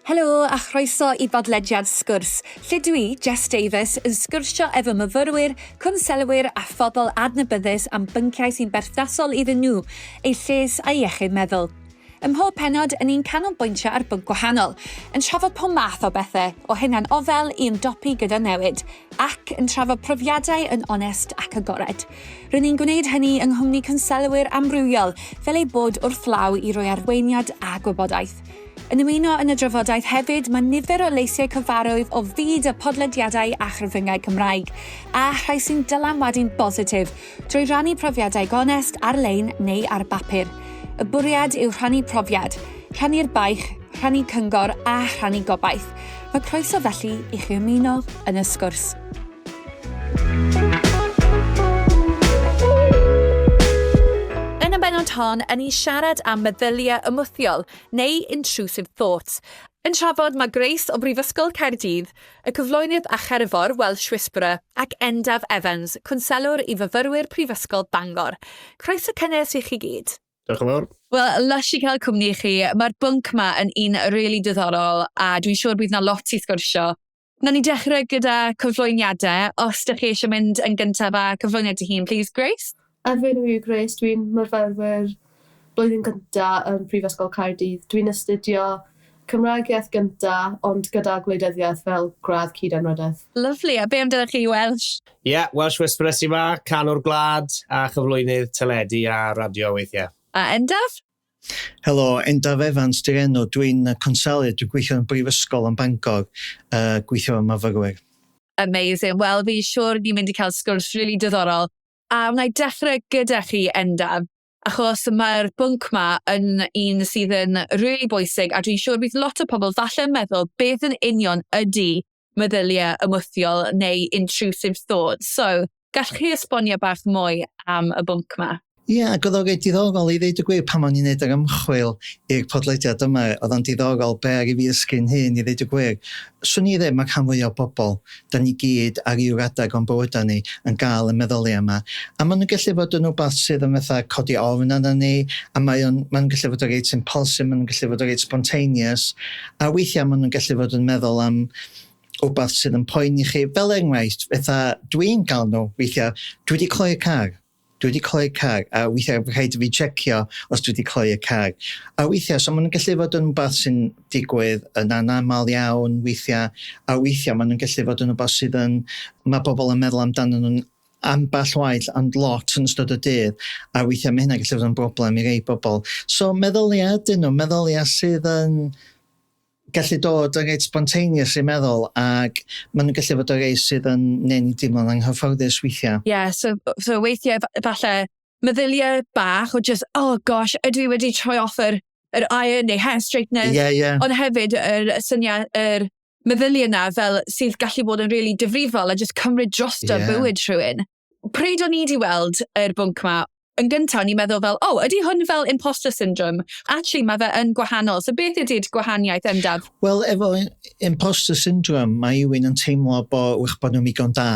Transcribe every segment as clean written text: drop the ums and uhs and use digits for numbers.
Helo a chroeso i bodlediad Sgwrs, lle dwi, Jess Davies, yn sgwrsio efo myfyrwyr, cwnselwyr a phobl adnabyddus am bynciau sy'n berthnasol iddyn nhw, eu lles a'u iechyd meddwl. Ym mhob pennod, yn ni'n canolbwyntio ar bwnc gwahanol, yn trafod pob math o bethau, o hunan ofel i ymdopi gyda newid, ac yn trafod profiadau yn onest ac agored. Rŷn ni'n gwneud hynny yng nghwmni cwnselwyr amrywiol, fel eu bod wrth law i roi arweiniad a gwybodaeth. Yn ymuno yn y drafodaeth hefyd mae nifer o leisiau cyfarwydd o fyd y podlediadau a chyfryngau Cymraeg, a rhai sy'n dylanwadu'n bositif drwy rannu profiadau gonest ar-lein neu ar bapur. Y bwriad yw rhannu profiad, rhannu'r baich, rhannu cyngor a rhannu gobaith. Mae croeso felly i chi ymuno yn y sgwrs. Yn y bennod hon, yn ni siarad am meddyliau ymwthiol, neu intrusive thoughts. Yn trafod mae Grace o Brifysgol Caerdydd, y cyflwynydd a cherddor Welsh Whisperer, ac Endaf Evans, cwnselwr i fyfyrwyr Prifysgol Bangor. Croeso cynnes i chi gyd. Diolch yn fawr. Wel, lush i cael cwmni i chi. Mae'r bwnc 'ma yn un rili diddorol a dwi'n siŵr bydd 'na lot i sgwrsio. Nawn ni dechrau gyda cyflwyniadau. Os dych chi eisiau mynd yn gyntaf â cyflwyniad dy hun, plîs, Grace? A fy enw i yw Grace, dwi'n myfyrwyr blwyddyn gynta yn Prifysgol Caerdydd. Dwi'n astudio Cymraeg iaith gynta, ond gyda gwleidyddiaeth fel gradd cyd-anrhydedd. Lyfli, a be amdanoch chi, Welsh? Ie, yeah, Welsh Whisperer sy 'ma, canwr gwlad a chyflwynydd teledu a radio weithiau. A Endaf? Helo, Endaf Evans 'di'r enw, dwi'n cwnselydd, dwi'n gweithio yn Brifysgol yn Bangor, uh, gweithio efo myfyrwyr. Amazing, wel fi'n siŵr ni'n mynd i cael sgwrs rili really diddorol. A wna i dechrau gyda chi, Endaf, achos mae'r bwnc 'ma yn un sydd yn rili bwysig a dwi'n siŵr bydd lot o pobl falle yn meddwl beth yn union ydy meddyliau ymwthiol neu intrusive thoughts. So, gallwch chi esbonio bach mwy am y bwnc 'ma? Ie, ac oedd o reit diddorol i ddeud y gwir pan o'n i'n neud yr ymchwil i'r podlediad yma, oedd o'n diddorol be ar i fi ddysgu'n hun i ddeud y gwir. Swn i ddeud mae rhan fwyaf o bobl, da ni gyd ar ryw adeg o'n bywydau ni yn gael y meddyliau yma. A maen nhw'n gallu fod yn wbath sydd yn fatha codi ofn arna ni, a mae o'n, maen nhw'n gallu fod yn reit impulsive, maen nhw'n gallu fod yn reit spontaneous, a weithiau maen nhw'n gallu fod yn meddwl am wbath sydd yn poeni chi. Fel enghraifft, fatha dwi'n gael nhw weithiau, dwi wedi cloi y car. Dwi wedi cloi y car, a weithiau rhaid i fi checio os dwi wedi cloi y car. A weithiau, so maen nhw'n gallu fod yn rhywbeth sy'n digwydd yn anaml iawn weithiau, a weithiau maen nhw'n gallu fod yn rhywbeth sydd yn, mae bobl yn meddwl amdanyn nhw'n ambell waith, ond lot yn ystod y dydd, a weithiau mae hynna gallu fod yn broblem i rei bobl. So meddyliau ydyn nhw, meddyliau sydd yn gallu dod yn reit spontaneous i'n meddwl ac maen nhw'n gallu fod o rei sydd yn neud ni deimlo'n anghyfforddus weithiau. Ie, yeah, so weithiau falle meddyliau bach o just, oh gosh, ydw i wedi troi off yr iron neu hair straightener. Ie, yeah, ie. Yeah. Ond hefyd yr syniad, yr meddyliau yna fel sydd gallu bod yn really difrifol a just cymryd drosto yeah. bywyd rhywun. Pryd o'n i wedi weld yr bwnc 'ma, yn gyntaf o'n i'n meddwl fel, oh, ydy hwn fel imposter syndrome? Actually, mae fe yn gwahanol. So beth ydy'r gwahaniaeth, Endaf? Wel, efo imposter syndrome, mae rhywun yn teimlo bo, wch bod nhw'n ddigon da,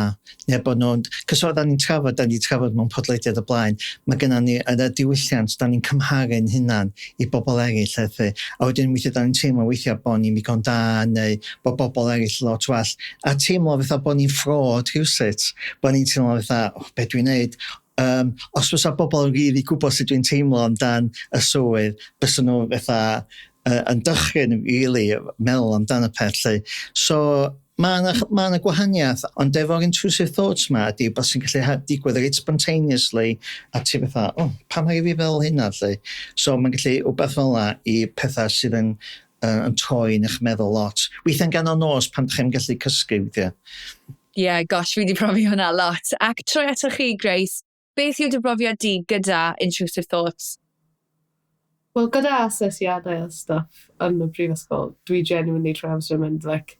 neu bod nhw'n... Cos oedden ni'n trafod, da ni'n trafod mewn podlediad o blaen, mae gennym ni yn y diwylliant, da ni'n cymharu'n hunan i bobl eraill, felly. A wedyn weithiau da ni'n teimlo weithiau bod ni'n ddigon da, neu bod bobl eraill lot well. A teimlo fatha bod ni'n ffrod rhywsut, bod ni'n teimlo fatha, oh, be dwi'n neud? Os fysa bobl yn rili gwybod sut dwi'n teimlo amdan y swydd, bysa nhw fatha yn dychryn rili meddwl amdan y peth 'lly. So ma' 'na ma' 'na gwahaniaeth, ond efo'r intrusive thoughts 'ma ydi wbath sy'n gallu digwydd reit spontaneously a ti fatha, o, pam rhaid i fi feddwl hynna 'lly? So mae'n gallu wbath fel 'na i pethau sydd yn yn troi yn eich meddwl lot. Weithiau'n ganol nos pan dych chi'n gallu cysgu weithiau. Ie, yeah, gosh, fi wedi profi hwnna lot. Ac troi ato chi, Grace, beth yw dy brofiad di gyda intrusive thoughts? Wel, gyda asesiadau a stuff yn y brifysgol, dwi genuinely trwy amser yn mynd, like,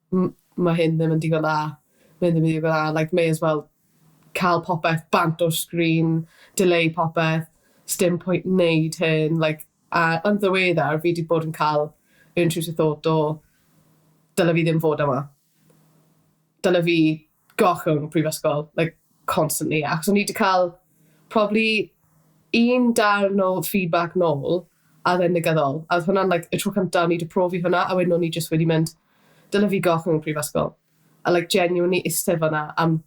mae hyn ddim yn digon dda, mae hyn ddim yn digon dda, like, may as well cael popeth bant o'r sgrin, delay popeth, sdim pwynt wneud hyn, like, a yn ddiweddar fi 'di bod yn cael yr intrusive thought o dyle fi ddim fod yma. Dyle fi gollwng prifysgol, like, constantly. Achos o'n i 'di cael probably un darn o feedback nôl, A oedd e'n negyddol. A oedd hwnna'n like, y tro cyntaf o'n i wedi profi hwnna, a wedyn o'n i just wedi mynd, "Dyle fi gollwng y prifysgol." A like, genuinely eistedd fan'na am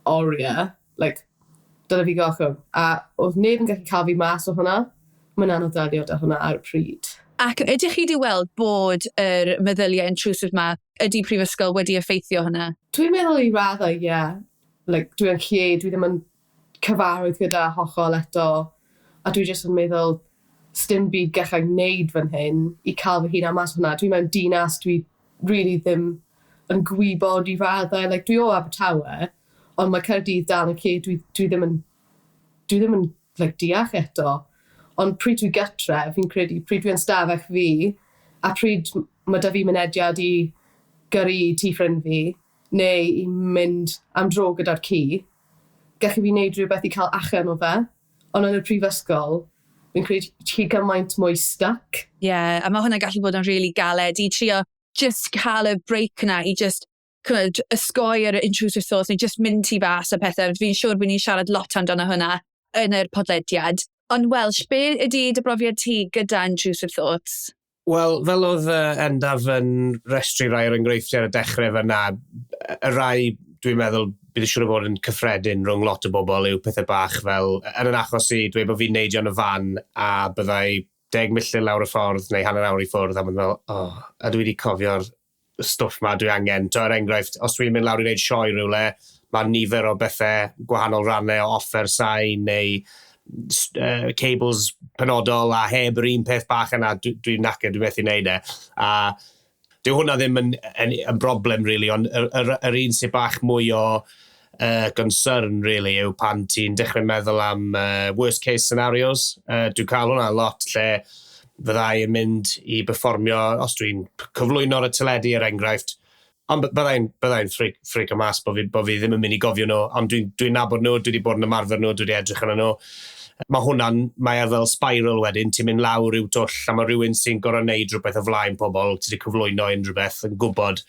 oriau, like, "Dyle fi gollwng." A oedd neb yn gallu cael fi mas o hwnna. Mae'n anodd delio 'da hwnna ar y pryd. Ac ydych chi wedi weld bod yr meddyliau intrusive ma, ydy prifysgol wedi effeithio hwnna? Dwi'n meddwl i raddau, ie. Yeah. Like, dwi yn lle, dwi ddim yn cyfarwydd gyda hollol eto, a dwi jyst yn meddwl, sdim byd gallai wneud fan hyn i cael fy hunan mas o hwnna. Dwi mewn dinas, dwi really ddim yn gwybod i raddau. Like, dwi o Abertawe, ond mae Caerdydd dal yn lle dwi ddim yn like, deall eto. Ond pryd dwi gytre, fi'n credu, pryd dwi'n stafell fi, a pryd mae 'da fi mynediad i gyrru i tŷ ffrind fi, neu i mynd am dro gyda'r ci, gallu fi wneud rhywbeth i cael allan o fe. Ond yn y prifysgol, fi'n credu ti gymaint mwy stuck. Ie, yeah, a mae hwnna gallu bod yn really galed i trio just cael y break na i just kind of, ysgoi'r intrusive thoughts neu just mynd tu fas a pethau. Fi'n siŵr bod ni'n siarad lot amdano hwnna yn yr podlediad. Ond Welsh, be ydy dy brofiad ti gyda intrusive thoughts? Wel, fel oedd Endaf yn restru rai o'r enghreifftiau ar y dechrau fyna, y rai dwi'n meddwl bydd yn siŵr o fod yn cyffredin rhwng lot o bobl yw pethau bach fel, yn yn achos i, dweud bod fi'n neidio yn y fan a byddai 10 milltir lawr y ffordd neu hanner awr i ffwrdd a mae'n fel, "Oh, a dwi wedi cofio'r stwff ma dwi angen." To, er enghraifft, os dwi'n mynd lawr i wneud sioe rhywle, mae nifer o bethau gwahanol rannau o offer sain neu cables penodol a heb yr un peth bach yna, dwi'n dwi knackered, dwi'n methu wneud e. A dyw hwnna ddim yn broblem, really, ond yr un sy'n bach mwy o concern, really, yw pan ti'n dechrau meddwl am worst case scenarios. Dwi'n cael hwnna lot lle fyddai yn mynd i berfformio, os dwi'n cyflwyno ar y teledu er enghraifft, ond byddai'n freak o mas bo fi ddim yn mynd i gofio nhw, ond dwi'n dwi nabod nhw, dwi wedi bod yn ymarfer nhw, dwi wedi edrych arnyn nhw. Mae hwnna'n, mae e fel spiral wedyn, ti'n mynd lawr ryw twll a mae rhywun sy'n gorfod wneud rhywbeth o flaen pobl, ti wedi cyflwyno unrhyw beth yn gwybod,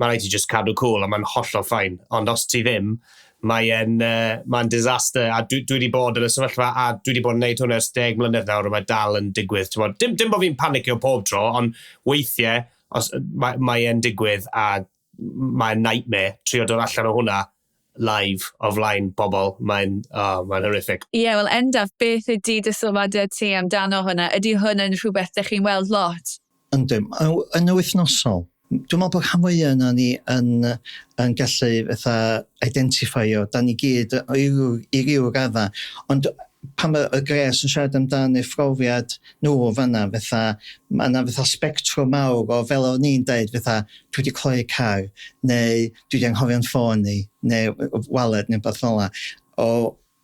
mae rhaid ti just cadw cool a mae'n hollol fine. Ond os ti ddim, mae'n mae disaster a dwi wedi bod yn y sefyllfa a dwi wedi bod yn gwneud hwn ers 10 mlynedd nawr a mae dal yn digwydd. T'mod, dim bod fi'n panicio pob tro, ond weithiau os, mae e'n digwydd a mae'n nightmare trio dod allan o hwnna live o flaen bobl. Mae'n oh, mae horrific. Ie, yeah, wel Endaf, beth ydy dy sylwadau ti amdano hwnna? Ydy hwn yn rhywbeth ydych chi'n weld lot? Yndi, yn wythnosol. Dwi'n meddwl bod rhan fwyaf yna ni yn gallu fatha identify-o, da ni gyd i ryw radda. Ond pan mae y Gres yn siarad amdano ei phrofiad nhw fanna, fatha, mae yna fatha spectrwm mawr o fel o'n i'n deud, fatha, "Dwi wedi cloi car," neu "Dwi wedi anghofio'n ffôn i," neu waled, neu beth fel yna. O,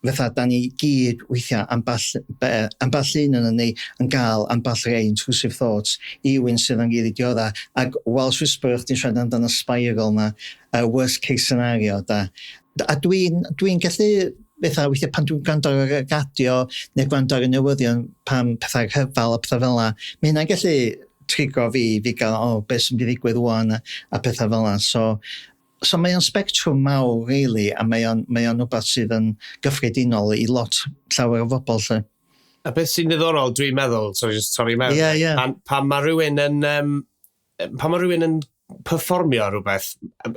fatha, da ni gyd weithiau amball un yn ni yn gael amball rei intrusive thoughts i rywun sydd yn rili diodda. Ac Welsh Whisperer, chdi'n siarad amdano spiral na, worst case scenario, da. A dwi'n dwi gallu fatha weithiau pan dwi'n gwrando ar y radio neu gwrando ar y newyddion pam pethau rhyfel a pethau fel 'na, mae hynna'n gallu trigro fi gael, "O, beth sy'n mynd i ddigwydd wan?" a pethau fel 'na. So mae o'n spectrwm mawr, really, a mae o'n rhywbeth sydd yn gyffredinol i lot llawer o bobl, lle. A beth sy'n ddiddorol, dwi'n meddwl, sorry, just sorry mewn, Ie, ie. Pan mae rhywun yn perfformio rhywbeth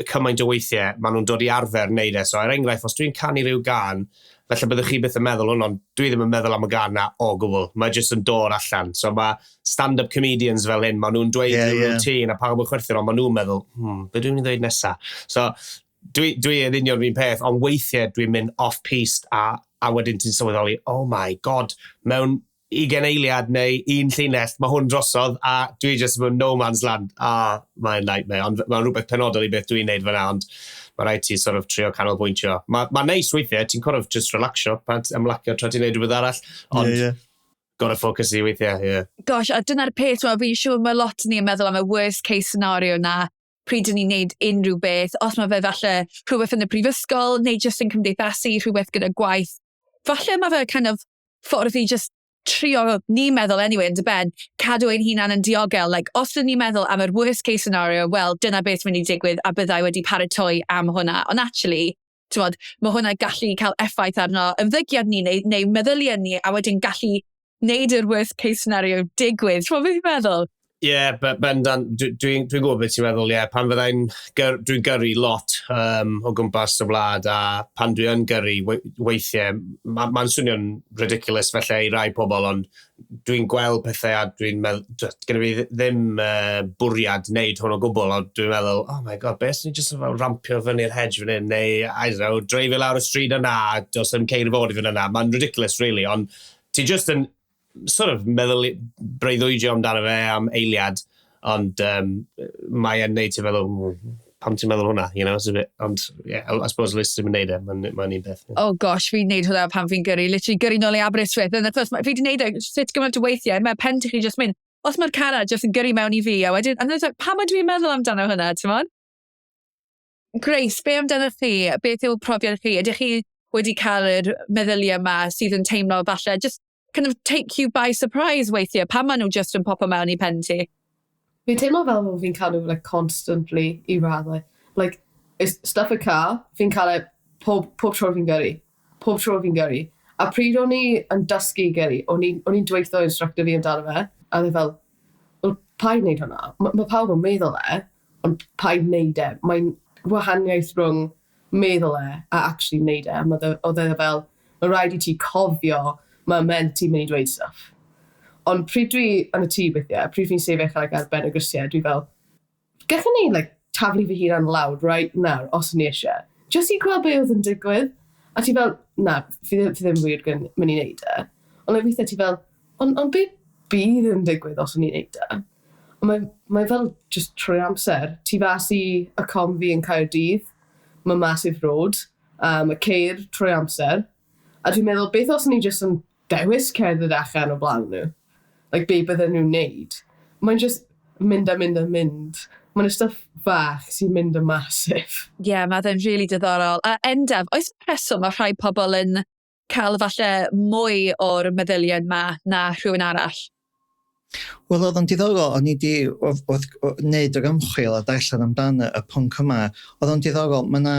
cymaint o weithiau, maen nhw'n dod i arfer wneud e. So, er enghraifft, os dwi'n canu rhyw gan, felly byddwch chi byth yn meddwl hwn, ond dwi ddim yn meddwl am y gan na o gwbl. Mae jyst yn dod allan. So mae stand-up comedians fel hyn, maen nhw'n dweud yeah, routine a pawb yn chwerthin, ond maen nhw'n meddwl, "Be dwi'n mynd i ddweud nesa?" So, dwi yn union yr un peth, ond weithiau dwi'n mynd off-piste a wedyn ti'n sylweddoli, "Oh my God, mewn 20 eiliad neu un llinell, mae hwn drosodd a dwi just mewn no man's land." A mae'n nightmare, ond mae'n rhywbeth penodol i beth dwi'n neud fyna, ond mae rhaid ti sort of trio canolbwyntio. Mae ma neis weithiau, ti'n sort of just relaxio pan ymlacio tra ti'n neud rhywbeth arall, ond yeah, yeah. gotta focus i weithiau, yeah. Gosh, a dyna'r peth, well, fi'n siŵr mae lot ni yn meddwl am y worst case scenario na pryd dyn ni'n neud unrhyw beth, os mae fe falle rhywbeth yn y prifysgol, neu just yn cymdeithasu, rhywbeth gyda gwaith. Falle mae fe kind of ffordd i just trio ni'n meddwl anyway yn dy ben, cadw ein hunan yn diogel. Like, os ydyn ni'n meddwl am yr worst case scenario, well, dyna beth mynd i digwydd a byddai wedi paratoi am hwnna. Ond actually, t'mod, mae hwnna gallu cael effaith arno ymddygiad ni neu meddyliau ni a wedyn gallu Neud yr worst case scenario digwydd. Ti'n beth fi'n meddwl? Ie, yeah, bendant, dwi'n dwi gwybod beth ti'n meddwl, ie. Yeah. Pan fyddai'n, dwi'n gyrru lot o gwmpas y wlad a pan dwi yn gyrru weithiau, mae'n ma swnio'n ridiculous felly i rai pobl, ond dwi'n gweld pethau a dwi'n meddwl, gyda fi ddim bwriad wneud hwn o gwbl, ond dwi'n meddwl, "Oh my God, beth ni jyst yn fel rampio fyny'r hedge fan hyn, neu, I don't know, dreifio lawr y stryd yna, does ddim ceir i fod i fynd yna." Mae'n ridiculous, really, ond ti just yn sort of meddwl, breuddwydio amdano fe am eiliad, ond mae e'n neud ti'n feddwl, pam ti'n meddwl hwnna, it's a bit, ond yeah, I suppose Liz ddim yn neud e, mae'n ma un peth. Yeah. Oh gosh, fi'n neud hwnna pan fi'n gyrru, literally gyrru nôl i Aberystwyth, and of fi wedi neud e sut gymaint o weithiau, mae pen ti just mynd, os mae'r car just yn gyrru mewn i fi, a wedyn, and it's like, pam ydw i'n meddwl amdano hwnna, ti'n modd? Grace, be amdano chi? Beth yw profiad chi? Ydych chi wedi cael yr meddyliau yma sydd yn teimlo falle just kind of take you by surprise weithiau, pan maen nhw just yn popo mewn i pen ti? Fi'n teimlo fel bod fi'n cael nhw, like, constantly i raddau. Like, it's stuff y car, fi'n cael e pob tro fi'n gyrru. Pob tro fi'n gyrru. A pryd o'n i yn dysgu gyrru, o'n i'n dweithio instructor fi amdano fe, a oedd e fel, "Wel, paid wneud hwnna. Mae ma pawb yn meddwl e, ond paid wneud e." Mae'n wahaniaeth rhwng meddwl e a actually wneud e. Oedd e fel, "Mae rhaid i ti cofio mae meant ti'n mynd i dweud stuff." Ond pryd dwi yn y tŷ weithiau, pryd fi'n sefyll, like, ar ben y grisiau, dwi fel, gallwn ni, like, taflu fy hunan lawr right nawr, os ni eisiau. Just i gweld be oedd yn digwydd. A ti fel, na, fi ddim wir yn mynd i wneud e. Ond, like, weithiau ti fel, ond be bydd yn digwydd os o'n i'n wneud e? Ond mae fel just trwy amser. Tu fas i y com fi yn Caerdydd, mae massive road, a mae ceir trwy amser. A dwi'n meddwl, beth os ni jyst yn dewis cerdded allan o blaen nhw? Like, be bydden nhw'n neud? Mae'n just mynd a mynd a mynd. Mae'n y stuff fach sy'n mynd yn massive. Ie, yeah, mae fe'n really diddorol. A Endaf, oes rheswm mae rhai pobl yn cael falle mwy o'r meddyliau yma na rhywun arall? Wel, oedd o'n diddorol, o'n i di wrth wneud yr ymchwil a darllen amdano y pwnc yma, oedd o'n diddorol, mae yna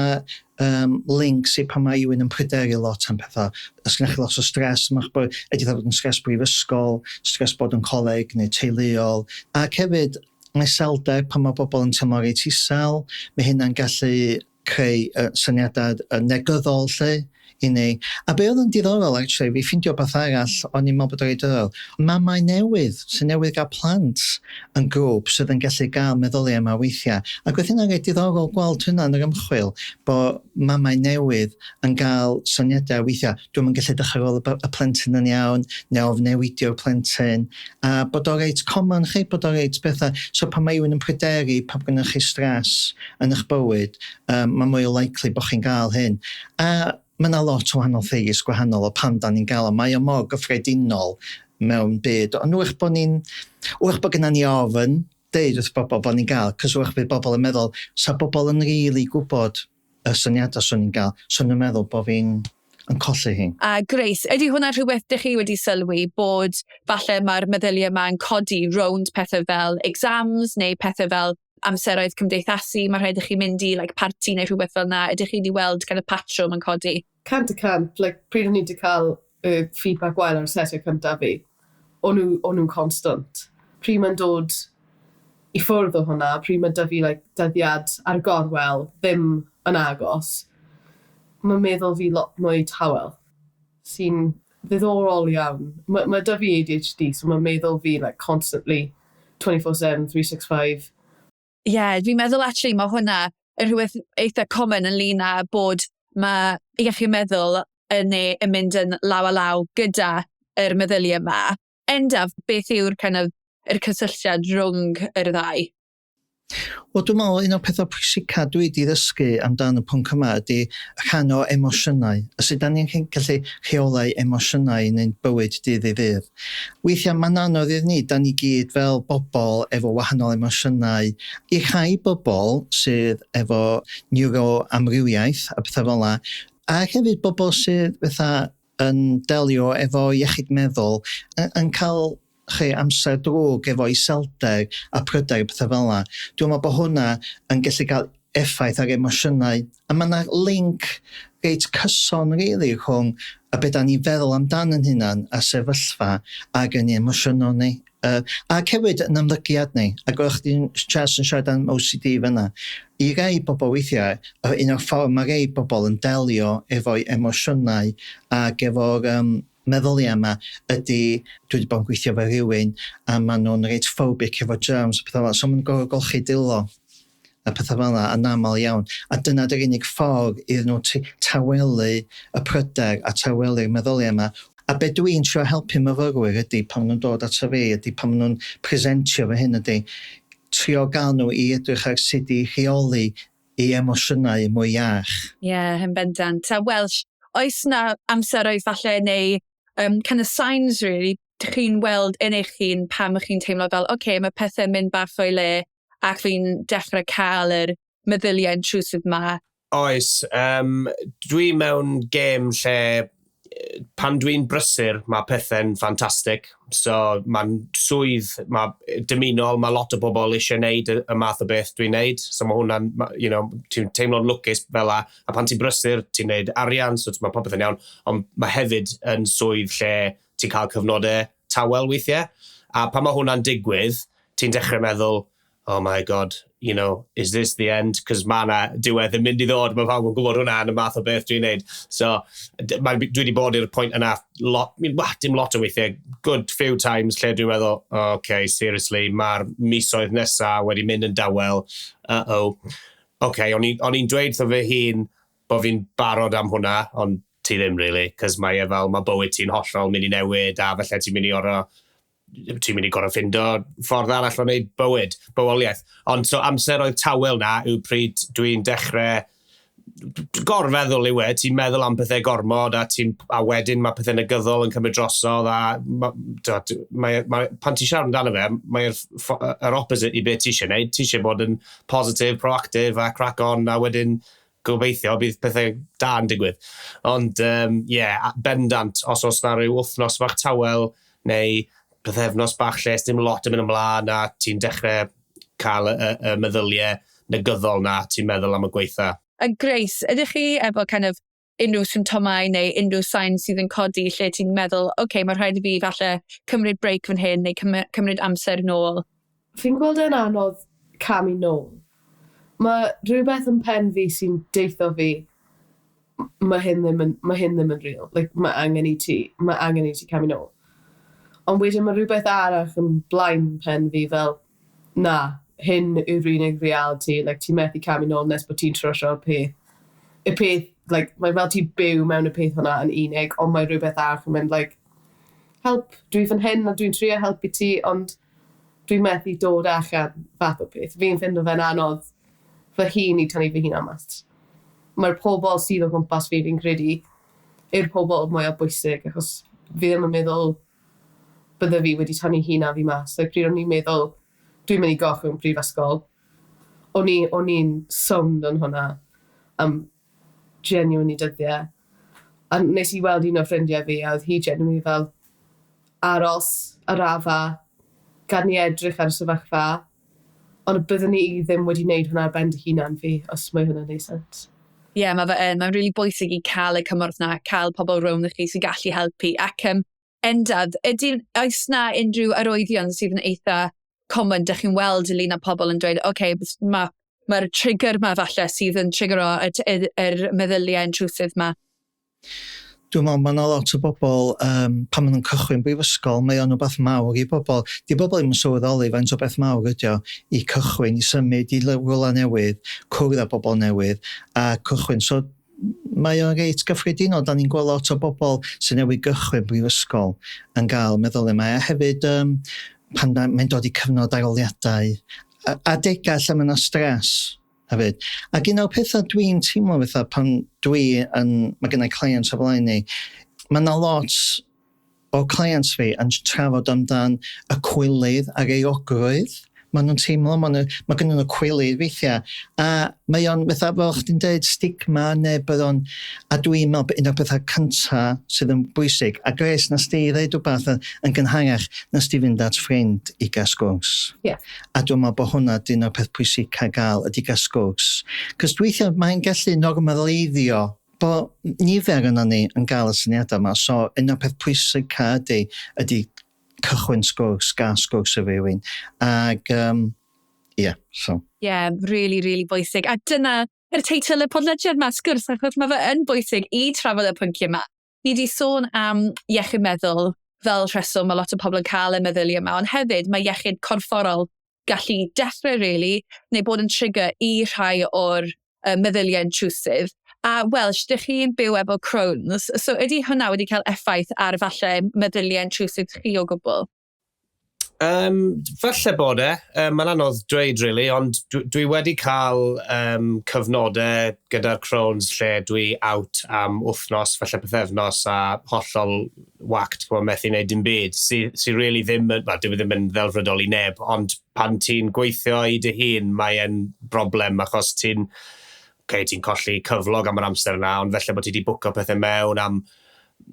links i pan mae rhywun yn pryderu lot am pethau. Os gennych chi lot o stres, mae'ch bod, ydy bod yn stres brifysgol, stres bod yn coleg neu teuluol, ac hefyd mae iselder, pan mae bobl yn teimlo reit isel, mae hynna'n gallu creu syniadau negyddol lle i ni. A be oedd yn diddorol, actually, fi ffindio beth arall, o'n i'n meddwl bod o'n reit diddorol. Mamau newydd, sy'n newydd gael plant yn grŵp sydd yn gallu gael meddyliau yma weithiau. Ac oedd hynna'n reit diddorol gweld hynna yn yr ymchwil, bod mamau newydd yn cael syniadau weithiau, "Dwi'm yn gallu dechrau ôl y plentyn yn iawn," neu ofn newidio'r plentyn, a bod o reit common chi, bod o reit bethau. So pan mae rhywun yn pryderu, pan gennych chi stres yn eich bywyd, mae mwy o likely bod chi'n gael hyn. A mae yna lot o wahanol theories gwahanol o pam da ni'n gael o. Mae o mor gyffredinol mewn byd. Ond wrach bod ni'n... Wrach bod gennym ni ofn deud wrth bobl bod ni'n gael, cos wrach bydd bobl yn meddwl, sa bobl yn rili really gwybod y syniadau swn i'n gael, swn nhw'n meddwl bod fi'n yn colli hi. A Grace, ydy hwnna rhywbeth dych chi wedi sylwi bod falle mae'r meddyliau yma yn codi rownd pethau fel exams neu pethau fel amseroedd cymdeithasu, mae rhaid i chi mynd i, like, parti neu rhywbeth fel yna? Ydych chi wedi weld kind of patrwm yn codi? 100%, like, pryd o'n i wedi cael feedback gwael ar y sesiau cyntaf fi, o'n nhw'n constant. Pryd mae'n dod i ffwrdd o hwnna, pryd mae 'da fi, like, dyddiad ar y gorwel ddim yn agos, mae'n meddwl fi lot mwy tawel, sy'n ddiddorol iawn. Mae 'da fi ADHD, so mae'n meddwl fi, like, constantly 24/7, 365. Ie, yeah, dwi'n meddwl actually mae hwnna yn rhywbeth eitha common ynglyn â bod mae iechyd meddwl yn mynd yn law a law gyda yr meddyliau yma. Endaf, beth yw'r kind of, yr cysylltiad rhwng yr ddau? Wel, dwi'n meddwl un o'r pethau pwysica dwi wedi ddysgu amdan y pwnc yma ydy rhan o emosiynau. A sut da ni'n gallu rheolau emosiynau yn ein bywyd dydd i ddydd. Weithiau mae'n anodd i ni, da ni gyd fel bobl efo wahanol emosiynau. I rhai bobl sydd efo neuroamrywiaeth a pethau fel yna, a hefyd bobl sydd fatha yn delio efo iechyd meddwl, yn cael chi amser drwg efo iselder a pryder, pethau fel yna. Dwi'n meddwl bod hwnna yn gallu cael effaith ar emosiynau. A mae yna link reit cyson really rhwng y be da ni'n feddwl amdan yn hunan a sefyllfa ac yn emosiynol ni. Ac hefyd yn ymddygiad ni. Ac oeddech chdi'n Jess yn siarad am OCD fyna. I rai bobl weithiau, un o'r ffordd mae rai bobl yn delio efo'i emosiynau ac efo'r meddyliau yma ydy, dwi wedi bod yn gweithio efo rhywun a maen nhw'n reit phobic efo germs a pethau fel, so maen nhw'n gorfod golchi dwylo a pethau fel yna yn aml iawn. A dyna dy'r unig ffordd iddyn nhw tawelu y pryder a tawelu'r meddyliau yma. A be dwi'n trio helpu myfyrwyr ydy pan maen nhw'n dod ato fi, ydy pan maen nhw'n presentio fy hyn ydy, trio gael nhw i edrych ar sut i rheoli i emosiynau mwy iach. Ie, yeah, yn bendant. A Welsh, oes na amseroedd falle neu kind of signs really, chi'n weld yn eich hun pam ych chi'n teimlo fel, oce, okay, mae pethau'n mynd bach o'i le ac fi'n dechrau cael yr meddyliau intrusive ma? Oes, dwi mewn gêm lle pan dwi'n brysur, mae pethau'n ffantastig. So mae'n swydd, mae dymunol, mae lot o bobl eisiau gwneud y math o beth dwi'n neud. So mae hwnna'n, ti'n teimlo'n lwcus fel la. A pan ti'n brysur, ti'n neud arian, so mae popeth yn iawn. Ond mae hefyd yn swydd lle ti'n cael cyfnodau tawel weithiau. A pan mae hwnna'n digwydd, ti'n dechrau meddwl, "Oh my God, is this the end?" Cos mae yna diwedd yn mynd i ddod, mae pawb yn gwybod hwnna yn y math o beth dwi'n neud. So, dwi wedi bod i'r pwynt yna, lot, well, dim lot o weithiau, good few times lle dwi'n meddwl, "Oh, okay, seriously, mae'r misoedd nesaf wedi mynd yn dawel, uh-oh." Okay, o'n i'n dweud wrtho fy hun bod fi'n barod am hwnna, ond ti ddim really, cos mae e fel, mae bywyd ti'n hollol mynd i newid, a felly ti'n mynd i gorfod ffindo ffordd arall o wneud bywyd, bywoliaeth. Ond so amser oedd tawel na yw pryd dwi'n dechrau gorfeddwl yw e, ti'n meddwl am pethau gormod a wedyn mae pethau negyddol yn cymryd drosodd a pan ti'n siarad amdano fe, mae'r yr opposite i beth ti eisiau gwneud. Ti eisiau bod yn positive, proactive a crack on a wedyn gobeithio bydd pethau da yn digwydd. Ond, yeah, bendant, os oes na rhyw wythnos fach tawel neu pythefnos bach lle dim lot yn mynd ymlaen a ti'n dechrau cael y meddyliau negyddol na, ti'n meddwl am y gweitha. A Grace, ydych chi efo kind of unrhyw symptomau neu unrhyw signs sydd yn codi lle ti'n meddwl, oce, okay, mae rhaid i fi falle cymryd break fan hyn neu cymryd amser nôl? Fi'n gweld e'n anodd camu nôl. Mae rhywbeth yn pen fi sy'n deutho fi, mae hyn ddim yn real. Like, mae angen i ti camu nôl. Ond wedyn mae rhywbeth arall yn blaen pen fi fel, na, hyn yw'r unig reality, like, ti'n methu camu nôl nes bod ti'n trwsio'r peth. Y peth, like, mae fel ti'n byw mewn y peth hwnna yn unig, ond mae rhywbeth arall yn mynd, like, help, dwi fan hyn a dwi'n trio helpu ti, ond dwi'n methu dod allan fath o peth. Fi'n ffindo fe'n anodd fy hun i tynnu fy hun mas. Mae'r pobl sydd o gwmpas fi, fi'n credu, yw'r pobl mwyaf bwysig, achos fi ddim yn meddwl bydde fi wedi tynnu hun a fi mas. Like, pryd o'n i'n meddwl, dwi'n mynd i gochwyn prifysgol, o'n i'n sownd yn hwnna am genuinely dyddiau. A nes i weld un o ffrindiau fi, a oedd hi genuinely fel, aros, arafa, gad ni edrych ar y sefyllfa, ond byddwn ni ddim wedi wneud hwnna ar ben dy hunan fi, os mae hwnna'n neud sens. Ie, yeah, mae fe yn. Mae'n really bwysig i cael y cymorth na, cael pobl rownd chi sy'n gallu helpu. Ac Endaf, oes na unrhyw arwyddion sydd yn eitha common, dych chi'n weld ynglyn â pobl yn dweud, oce, okay, mae'r trigger ma falle sydd yn triggero y meddyliau intrusive ma? Dwi'n meddwl mae yna lot o bobl, pan maen nhw'n cychwyn brifysgol, mae o'n rhywbeth mawr i bobl. Di bobl ddim yn sylweddoli faint o beth mawr ydi o i cychwyn, i symud i rywle newydd, cwrdd â bobl newydd a cychwyn. So mae o'n reit gyffredinol. Da ni'n gweld lot o bobl sy'n newydd gychwyn brifysgol yn gael meddyliau yma. A hefyd, pan mae'n dod i cyfnod arholiadau, adegau lle mae yna stres hefyd. Ac un o'r pethau dwi'n teimlo fatha pan mae gennai clients o flaen ni, mae yna lot o clients fi yn trafod amdan y cwilydd a'r euogrwydd. Maen nhw'n teimlo, mae gennyn nhw cwilydd weithiau. A mae o'n, fatha, fel chdi'n dweud, stigma neu bydd o'n. A dwi'n meddwl un o'r pethau cyntaf sydd yn bwysig, a Grace, nes di ddeud rhywbeth yn gynharach, nes di fynd at ffrind i gael sgwrs. Yeah. A dwi'n meddwl bod hwnna 'di un o'r peth pwysica gael, ydy gael sgwrs. Cos weithiau mae'n gallu normaleiddio. Bo nifer yna ni yn gael y syniadau yma, so un o'r peth pwysica ydy cychwyn sgwrs, gael sgwrs efo rhywun. Ac, yeah, so. Yeah, really, really bwysig. A dyna yr teitl y podlediad yma, sgwrs, achos mae fe yn bwysig i trafod y pynciau yma. Ni wedi sôn am iechyd meddwl fel rheswm mae lot o pobl yn cael y meddyliau yma, ond hefyd mae iechyd corfforol gallu dechrau, really, neu bod yn trigger i rhai o'r meddyliau intrusive. A Welsh, dych chi'n byw efo Crohn's, so ydy hwnna wedi cael effaith ar falle meddyliau intrusive chi o gwbl? Falle bod e. Mae'n anodd dweud, really, ond dwi wedi cael cyfnodau gyda'r Crohn's lle dwi out am wythnos, falle pythefnos, a hollol whacked, gwybod, methu wneud dim byd. Sy really ddim, well, dwi ddim yn ddelfrydol i neb, ond pan ti'n gweithio i dy hun, mae'n broblem achos ti'n okay, ti'n colli cyflog am yr amser yna, ond felly bod ti wedi bwco pethau mewn am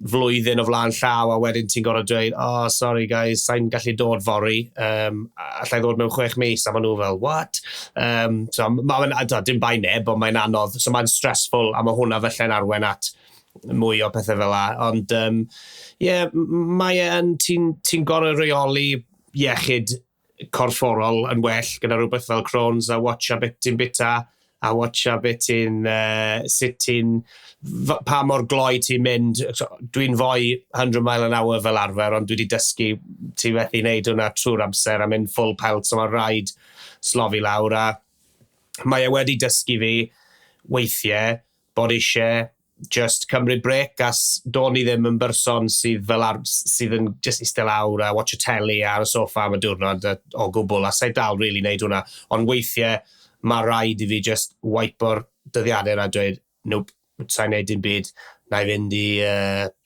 flwyddyn o flaen llaw a wedyn ti'n gorfod dweud, "Oh, sorry guys, sa'n gallu dod fory, allai ddod mewn 6 mis," a maen nhw fel, "What?" So, ma, dim bai neb, ond mae'n anodd, so mae'n stressful, a mae hwnna felly'n arwain at mwy o pethau fel la. Ond, yeah, mae e'n, ti'n ti gorfod reoli iechyd corfforol yn well gyda rhywbeth fel Crohn's a watcha beth ti'n bita a watcha beth ti'n, sut ti'n, pa mor gloi ti'n mynd. So, dwi'n foi 100 mile an hour fel arfer, ond dwi wedi dysgu ti methu wneud hwnna trwy'r amser a mynd full pelt, so mae'n rhaid slofi lawr a mae e wedi dysgu fi weithiau bod eisiau just cymryd break as do'n i ddim yn berson sydd fel sydd yn just eistedd lawr a watch y telly ar y soffa am y diwrnod o gwbl, a sa'i dal really wneud hwnna, ond weithiau mae rhaid i fi just wipeo'r dyddiadau a dweud, "Nope, sa'n neud dim byd, na i fynd i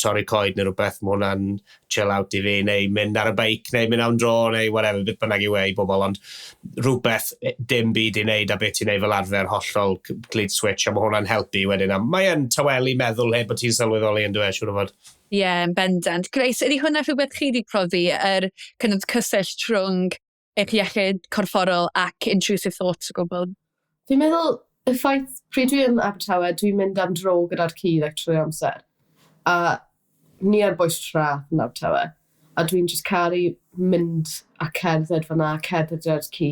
torri coed neu rhywbeth, mae hwnna'n chill out i fi, neu mynd ar y beic, neu mynd am dro, neu whatever, beth bynnag yw e i bobl, ond rhywbeth, dim byd i wneud a beth ti'n neud fel arfer, hollol complete switch, a mae hwnna'n helpu wedyn. A mae e'n tawelu meddwl heb bod ti'n sylweddoli yn dweud, siŵr o fod. Ie, yeah, yn bendant. Grace, ydy hwnna rhywbeth chi wedi profi, yr kind of cysyllт rhwng eich iechyd corfforol ac intrusive thoughts o gwbl? Fi'n meddwl y ffaith pryd dwi yn Abertawe, dwi'n mynd am dro gyda'r ci, like, trwy'r amser. A ni ar bwys traeth yn Abertawe. A dwi'n just caru mynd a cerdded fyna, cerdded gyda'r ci.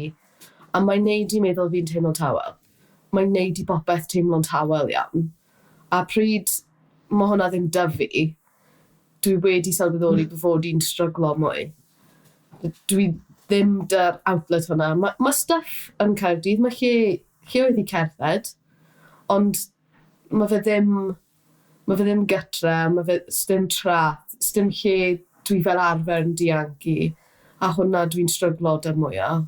A mae'n neud i meddwl fi'n teimlo'n tawel. Mae'n neud i bopeth teimlo'n tawel iawn. A pryd mae hwnna ddim 'da fi, dwi wedi sylweddoli bod i'n stryglo mwy. Dwi ddim 'da'r outlet hwnna. Mae stuff yn Caerdydd, mae lle oedd i cerdded, ond mae fe ddim gytre, mae fe sdim traeth, sdim lle dwi fel arfer yn dianc i, a hwnna dwi'n stryglo 'da mwyaf.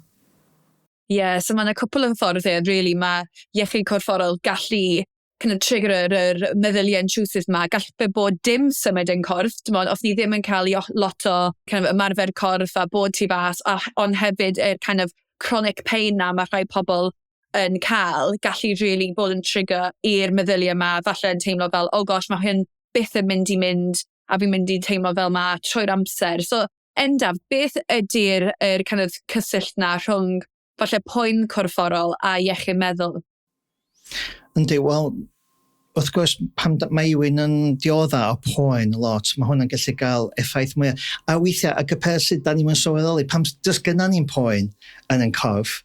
Ie, yeah, so mae yna cwpl o ffordd, really, mae iechyd corfforol gallu kind of trigger yr meddyliau intrusive ma. Gall fe bod dim symud yn corff, dim ond os ni ddim yn cael lot o kind of ymarfer corff a bod tu fas, ond hefyd yr kind of chronic pain na mae rhai pobl yn cael, gallu really bod yn trigger i'r meddyliau yma, falle yn teimlo fel, "Oh gosh, mae hyn byth yn mynd i mynd a fi'n mynd i teimlo fel ma trwy'r amser." So, Endaf, beth ydy'r kind of cysyllт na rhwng falle poen corfforol a iechyd meddwl? Yndi, wel, wrth gwrs, pan mae rhywun yn diodda o poen lot, mae hwnna'n gallu gael effaith mwy. A weithiau, ac y peth sydd da ni'n sylweddoli, pam does gynna ni'n poen yn ein corff,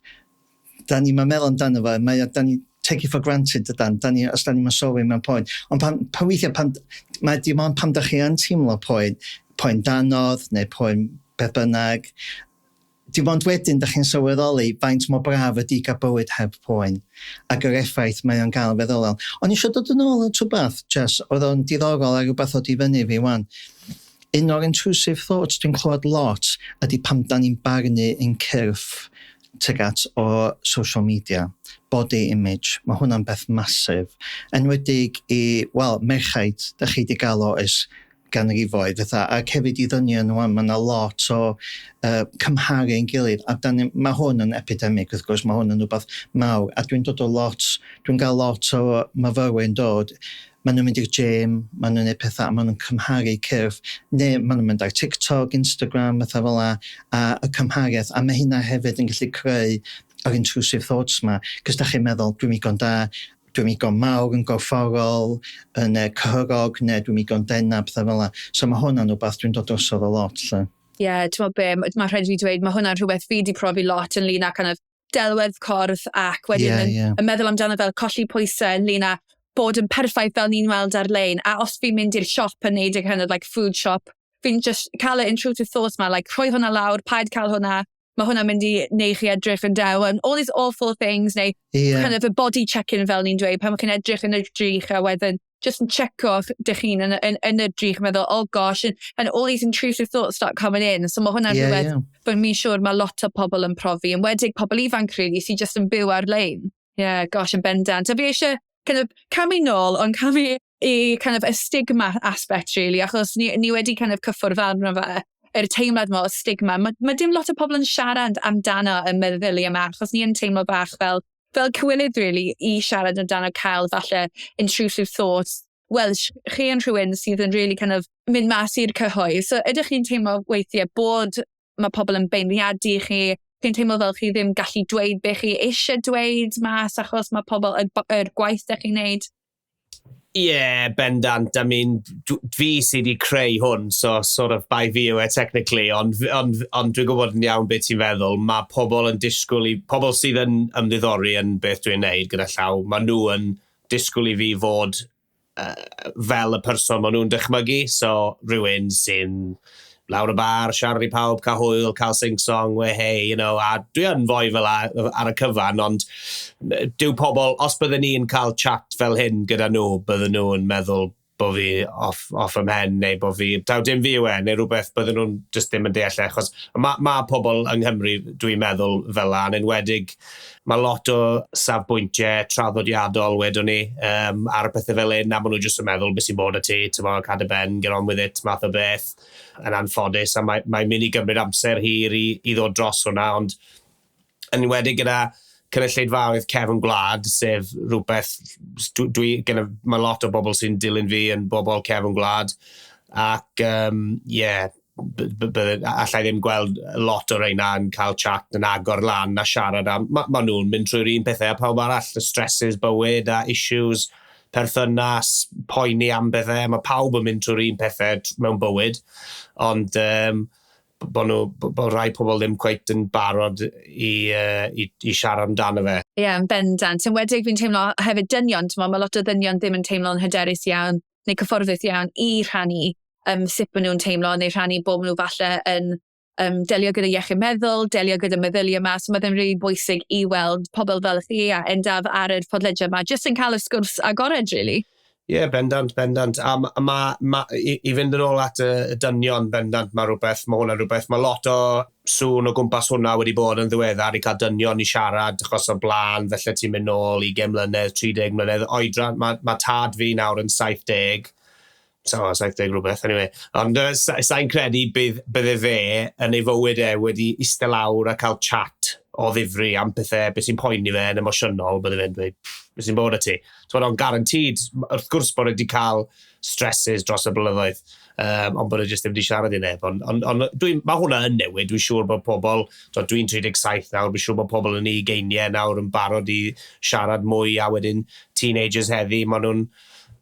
da ni'n meddwl amdano fo, mae da ni take it for granted ydan, da ni, os da ni'n sylwi mewn poen. Ond pan weithiau, mae dim ond pan da chi yn teimlo poen, poen danodd neu poen beth bynnag, dim ond wedyn da chi'n sylweddoli faint mor braf ydy gael bywyd heb poen ac yr effaith mae o'n gael feddylol. Ond eisiau dod yn ôl at rhywbeth, Jess, oedd o'n diddorol a rhywbeth oedd i fyny fi wan. Un o'r intrusive thoughts dwi'n clywed lot ydy pam da ni'n barnu ein cyrff tuag at o social media, body image, mae hwnna'n beth masif. Enwedig i, wel, merchaid, da chi wedi gael o ers ganrifoedd, fatha, ac hefyd i ddynion wan, mae yna lot o cymharu ein gilydd, a dan, mae hwn yn epidemic, wrth gwrs, mae hwn yn rhywbeth mawr, a dwi'n dod o lot, dwi'n gael lot o myfyrwyr yn dod, maen nhw'n mynd i'r gym, maen nhw'n gwneud pethau, a maen nhw'n cymharu cyrff, neu maen nhw'n mynd ar TikTok, Instagram, pethau fel la, a y cymhariaeth, a mae hynna hefyd yn gallu creu yr intrusive thoughts ma, cos da chi'n meddwl, "Dwi'n igon da," Dwi'n igon mawr yn gorfforol, yn cyhyrog, neu dwi'n igon dena, pethau fel 'na. So mae hwnna'n rhywbeth dwi'n dod drosodd o lot, lle. Ie, yeah, ti'n meddwl be, mae rhaid i fi dweud, mae hwnna'n rhywbeth fi wedi profi lot ynglyn â kind of delwedd corff ac wedyn yn meddwl amdano fel colli pwysau ynglyn â bod yn perffaith fel ni'n weld ar-lein. A os fi'n mynd i'r siop yn neud y kind of like food shop, fi'n just cael y intrusive thoughts ma, like rhoi hwnna lawr, paid cael hwnna, mae hwnna'n mynd i neu chi edrych yn dew, and all these awful things, neu kind of a body check-in fel ni'n dweud, pan chi'n edrych yn y drych a wedyn just yn checo dych chi'n yn y drych yn meddwl, "Oh gosh," and all these intrusive thoughts start coming in. So mae hwnna'n rhywbeth bod mi'n siŵr mae lot o pobl yn profi, yn wedig pobl ifanc really, sy'n just yn byw ar-lein. Yeah, gosh, yn bendant. A fi eisiau kind of camu nôl, ond camu i kind of y stigma aspect, really, achos ni wedi kind of cyffwrdd arno fe, yr teimlad yma o stigma. Mae dim lot o pobl yn siarad amdano y meddyliau yma, achos ni yn teimlo bach fel cywilydd, really, i siarad amdano cael falle intrusive thoughts. Wel, chi yn rhywun sydd yn really kind of mynd mas i'r cyhoedd. So ydych chi'n teimlo weithiau bod mae pobl yn beirniadu chi? Chi'n teimlo fel chi ddim gallu dweud be chi eisiau dweud mas achos mae pobl, yr gwaith ydych chi'n neud? Ie, yeah, bendant. I mean, fi sydd wedi creu hwn, so sort of bai fi yw e technically, ond dwi'n gwybod yn iawn beth ti'n feddwl. Mae pobl yn disgwyl i, pobl sydd yn ymddiddori yn beth dwi'n neud gyda llaw, mae nhw yn disgwyl i fi fod fel y person maen nhw'n dychmygu, so rhywun sy'n lawr y bar, siarad i pawb, cael hwyl, cael sing-song, we hey, a dwi yn foi fel ar y cyfan, ond dyw pobl, os bydden ni'n cael chat fel hyn gyda nhw, bydden nhw yn meddwl bod fi off 'y mhen, neu bod fi, taw dim fi yw e, neu rhywbeth bydden nhw'n just ddim yn deall e, achos mae ma pobl yng Nghymru, dwi'n meddwl fel la, yn enwedig, mae lot o safbwyntiau traddodiadol, wedwn ni, ar y pethau fel hyn, a maen nhw jyst yn meddwl beth sy'n bod â ti, ti'n mo, cadw ben, get on with it, math o beth, yn anffodus, a mae'n mae mynd i gymryd amser hir i ddod dros hwnna, ond yn enwedig gyda cynulleidfaoedd cefn gwlad, sef rhywbeth, dwi, gyda, mae lot o bobl sy'n dilyn fi yn bobl cefn gwlad, ac yeah, allai ddim gweld lot o reina yn cael chat yn agor lan a siarad am, ma nhw'n mynd trwy'r un pethau a pawb arall, y stresses bywyd a issues, perthynas, poeni am bethau, mae pawb yn mynd trwy'r un pethau mewn bywyd, ond bod rai pobl ddim cweit yn barod i siarad amdano fe. Ie, yeah, yn bendant. Yn wedig fi'n teimlo hefyd dynion, ti'n, mae lot o ddynion ddim yn teimlo'n hyderus iawn neu cyfforddus iawn i rhannu sut maen nhw'n teimlo neu rhannu bod nhw falle yn delio gyda iechyd meddwl, delio gyda meddyliau yma. So mae fe'n really bwysig i weld pobl fel chi a Endaf ar y podlediad yma, jyst yn cael y sgwrs agored, really. Ie, yeah, bendant, bendant. A ma, i fynd yn ôl at y dynion, bendant, mae rhywbeth, mae hwnna'n rhywbeth. Mae lot o sŵn o gwmpas hwnna wedi bod yn ddiweddar i cael dynion i siarad achos o blaen, felly ti'n mynd nôl 20 mlynedd, 30 mlynedd. Oedran, mae tad fi nawr yn 70, so 70 rhywbeth, anyway. Ond sa'n credu bydde fe yn ei fywyd e wedi eistedd lawr a cael chat o ddifri am pethau, beth sy'n poeni fe yn emosiynol, bydde fe'n dweud, "Beth sy'n bod â ti?" So, ond guaranteed, wrth gwrs bod e wedi cael stresses dros y blynyddoedd, ond bod e jyst ddim wedi siarad i neb. Ond mae hwnna yn newid, dwi'n siŵr bod pobl, dwi'n 37 nawr, dwi'n siŵr bod pobl yn ugeiniau nawr yn barod i siarad mwy, a wedyn teenagers heddi, maen nhw'n,